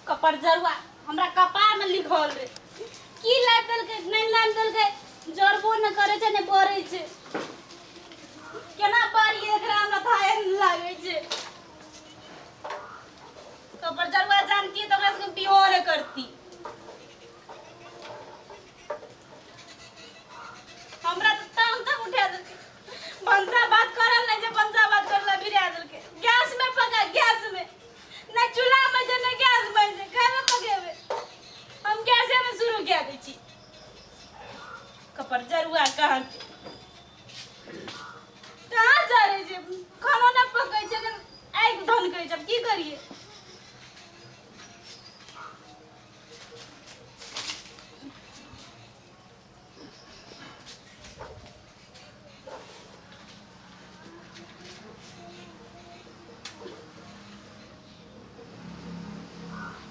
कपर जरुआ हमरा कपार में लिखल रे की लाइब देलकै नहि लाइब देलकै जरबो नहि करै छै नहि बरै छै केना बारिए एकरा हमरा थाहे नहि लागै छै कपर जरुआ जानती तऽ ओकरा सबके बिहो नहि करती हमरा तऽ ताम तक उठा देलकै भनसा बात करल नहि छै भनसा बात करला भिड़ा देलकै गैस में पका गैस में नहि चूल्हा में छै नहि गैस में छै खाना पकेबै हम गैसे में शुरू कए दै छी कपर जरुआ कहाँ के कहाँ जा रहे छै खाना नहि पकै छै आगि धनकै छै की करियै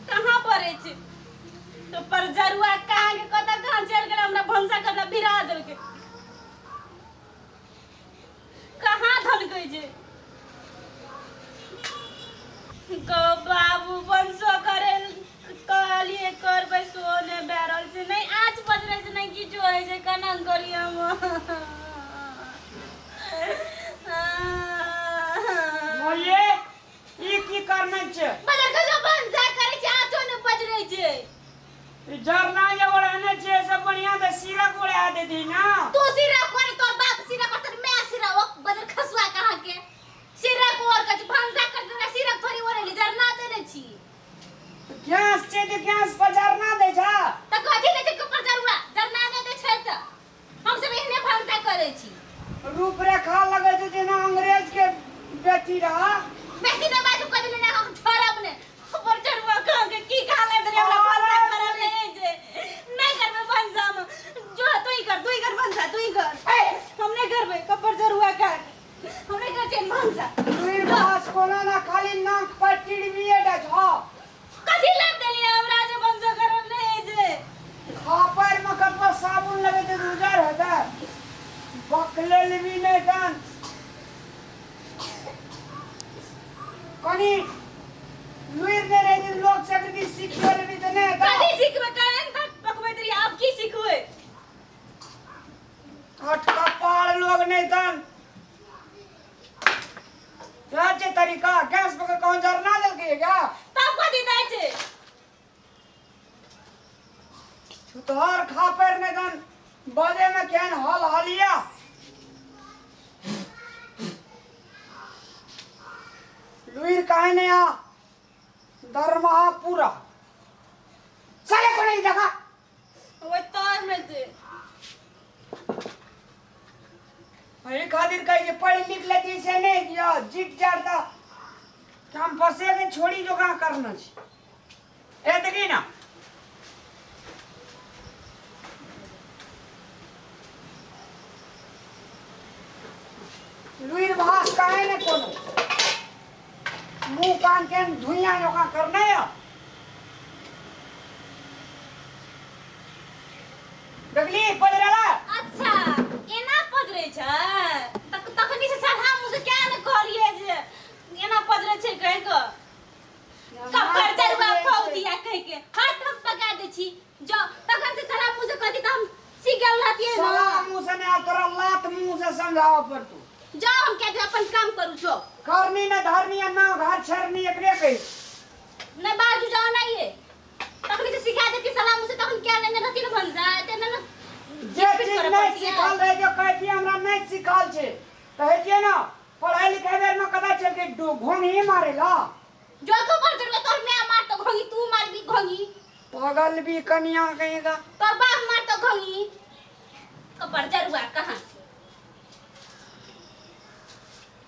कहाँ पड़ै छै तो पर जरुआ कहाँ के कतऽ कहाँ चलि गेलै हमरा भनसा करला भिरा देलकै कहाँ धनकै छै गौ बाबू वंशो करे कहलिए करबै सो नहि भए रहल छै नहि आँच पजरै छै नहि किछो होइ छै केना करियै हम मोये ई की करने छै बजर खसो भनसा करै छै आँचो नहि पजरै छै ई जरना जे ओढ़ने छै से बढ़िया तऽ सिरक ओढ़ा देती ना तू सिरा कोर तोर बाप सिरा पर तोर मैं सिरा ओ बजर खसुआ कहाँ के सिरा कोर कछ भनसा कर तोरा सिरा थोड़ी ओढ़ेली जरना देने छी गैस छै तऽ गैस पर जरना दै छ त कथी दै छै कपर जरुआ जरना नहि दै छै तऽ हम सब एहने भनसा करै छी रूपरेखा लगै छै जेना अंग्रेज के बेटी रहा बेसी नहि बाजू कभी नहि हम छोड़ब ने कपर जरुआ कहाँ के की खा ले रे हमरा भनसा करल नहि छै नहि करबै भनसा में जो तू ही कर तू ही कर भनसा तू ही कर हम नहि करबै कपर जरुआ का हम नहि करै छियै भनसा तुर भास कोनो ना खाली नाक पर टिड़बिए डा छ कथी लग देलियै हमरा जे भनसा करल नहि छै खापर में कतबो साबुन लगे तऽ उजर हेतै बकले लेबी नहि तहन कनि लुरि नहि रहै छै लोक सबके सिखियो लेबी तऽ नहि हेतै कथी सिखबै केहन तक पकबैत रहियै आब की सिखबै कट कपार लोग नहि तहन क्या छै तरीका गैस पकड़ कौन जरना देलकै क्या तब कथी दै छै छुतहर खा पर नहि तहन बजे में केहन हल हलिया लुइर काहे नहीं आ दरमाहा पूरा चले कोने देखा ओहि तरमे छै एहि खातिर कहै छै पढ़ि लिख लेती से नहि कि जीत जाता कैंपसे के छोड़ी जो कहाँ करना छै ए देखी ना लुइर भास काहे ने कोनो मुंह कान के धुइया जोका करना है देखली पजरला अच्छा एना पजरै छै तक तखनी से सलाह मुझे क्या ने कहलिए जे एना पजरै छै कहि के कपर जरुआ फौ दिया कहि के हाथ हम पका दै छी जो तखन से सलाह मुझे कहती त हम सीख गेल रहतियै ना सलाह मुंह से नहीं तोरा लात मुंह से समझावा पड़तू जाओ हम क्या अपन काम करू जो करनी न धरनी आ ना घर छेड़नी एकरे कही नहीं बाजू जाओ ना ये तखनी से सिखा देती सलाह मुझे तखन क्या लेने रहती ना भंसा ते ना ना जे चीज नहीं सिखल रहे जो कहती हमरा नहीं सिखल छे कहै छियै ना पढ़ाई लिखाई बेर में कदा चल के घोंघी मारेला जो को पर जरूर तोर मैं मार तो घोंगी तू मार भी घोंगी पागल भी कनिया कहेगा तोर बाप मार तो घोंगी कपर जरुआ कहाँ